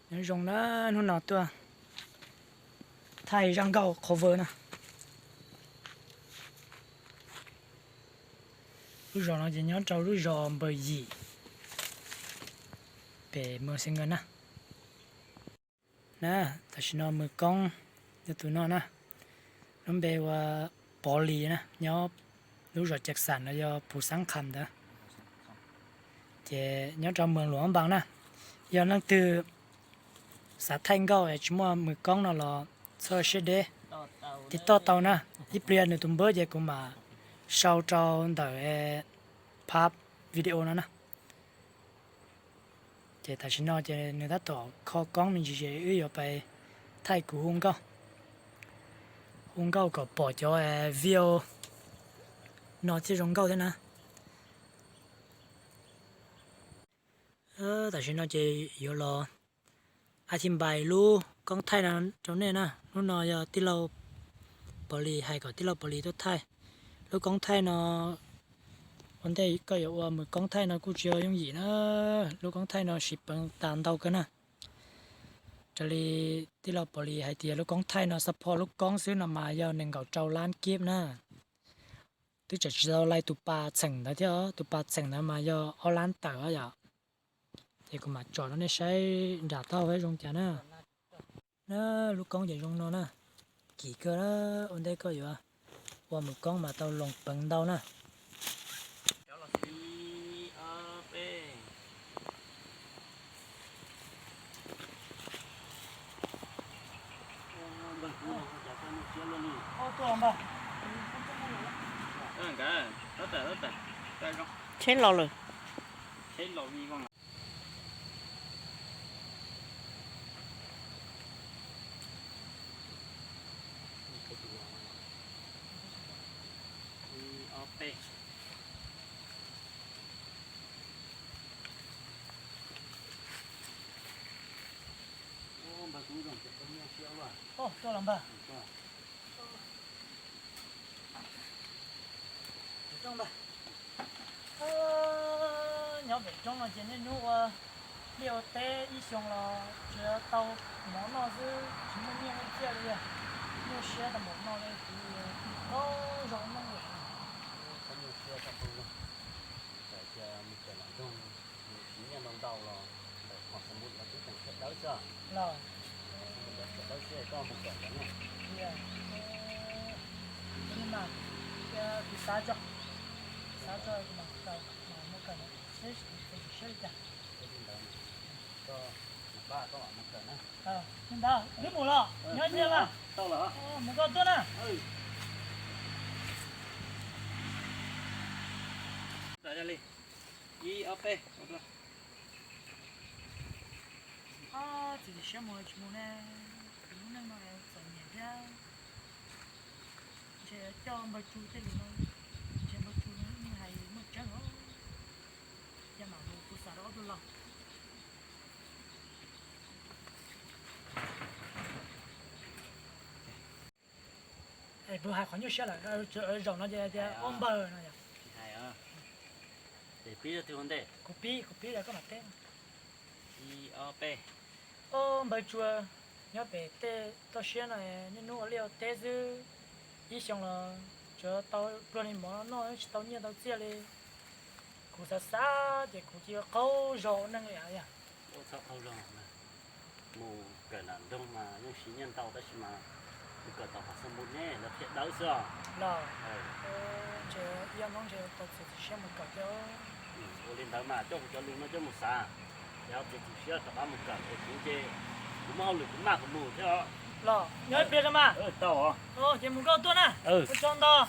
Nyob zoo na, hnub no tuaj thaij zaj nkauj qhov vawg na. Lub zos no ces nyob rau lub zos Npawg Yim, pem Mws Xeev Nkawg na. Na, tam sim no Mws Koob yog tus no na, lub npe ua Pov Lis na, nyob lub zos Cam Xam no yog Pus Xab Qham ntawd. Ces nyob rau Mws Luam Npas na, yog leej twg xav thaij nkauj es tsis muaj Mws Koob no los txhob siab deb, tiv toj tau na. Ib pliag nws tus npawb ces kuv mam sau rau ntawm phab video no na. Ces tam sim no ces nws tab tom kho koob me ntsis ces wb yuav pais thaij kuv hu nkauj, hu nkauj kom pom cov view no thiaj zoo nkauj thiab na. Tam sim no ces yuav los a thi npais lub koob thaij no rau nej na. Hnub no yog tij laug Pov Lis hais kom tij laug Pov Lis tuaj thaij lub koob thaij no. Ua ntej koj yuav ua Mws Koob thaij no kuj tsis yog yooj yim na. Lub koob thaij no siv peev tas ntau kawg na. Raws li tij laug Pov Lis hais tias lub koob thaij no xab phoj lub koob xwb no mas yog nees nkaum rau lab kib na. Twb tseem tsis tau laij tus pas txheem ntawd thiab, tus pas txheem ntawd mas yog ob lab tawm yom. Ces kuv mam tsom rau nej saib nram taub hau zoo cas na. Na, lub koob ces zoo no na. Kim kawg, ua ntej koj yuav ua Mws Koob mas tau loos peev ntau na. Tsheb los lawm. Tuaj los npawg. Nyob pem roob no ces niaj hnub ua liaj ua teb ib xyoo los tsuas tau mov noj xwb, tsis muaj nyiaj muaj txiaj li. Nyuaj siab tau mov noj li, kuv qaug zog neej li. Txawm tias mus kawm lam nroog, mus siv nyiaj ntau ntau los ntawm qhov xav mus los twb tseem khiav dawb xwb. Los khiav dawb xwb, koj mus kawm ntawd ne. Mas kuv xav tso, xav tso kuv mam kawm, mus kawm seb, seb li cas. Koj mus pab koj mam mus kawm na. Li ntawd wb mus los nyob nyiaj mas. Tau lawm, mus koj tuaj na. Ib ob peb. Txiav txim siab mus los tsis mus ne, kuv lub neej no txom nyem thiab. Ntshe coj npawg Tsu tej lus no, ntshe npawg Tsu yeej hais muaj tseeb os. Yog mam mus kuv xav rau ob tug laus. Es puas hais qhov nyuaj siab lawm, zaum no ces tias ob npawg no yom. Kuv pib, kuv pib los koj mam teb. Ob npawg Tsua, nyob pem tej toj siab no, niaj hnub ua liaj ua teb xwb, ib xyoo los tsuas tau pluag li mov noj, tsis tau nyiaj tau txiaj li. Kuv xav xav ces kuv cia li qaug zog ua neej li yom. Mus kawm nram nroog mas yeej siv nyiaj ntau tab sis mas mus kawm tom qhov xab npum ne lawv qhia dawb xwb os. Los, ntshe ib ob hnub ntshe tau txiav txim siab mus kawm thiab. Ua li ntawd mas coj kuv cov lus no coj mus xav, es txiav txim siab rov qab mus kawm es kuv ces kuv muaj hauj lwm kuv maj kuv mus thiab os. Los nyob ib pliag mas. Tau os. Ces mus koj tuaj na. Ua tsaug ntau.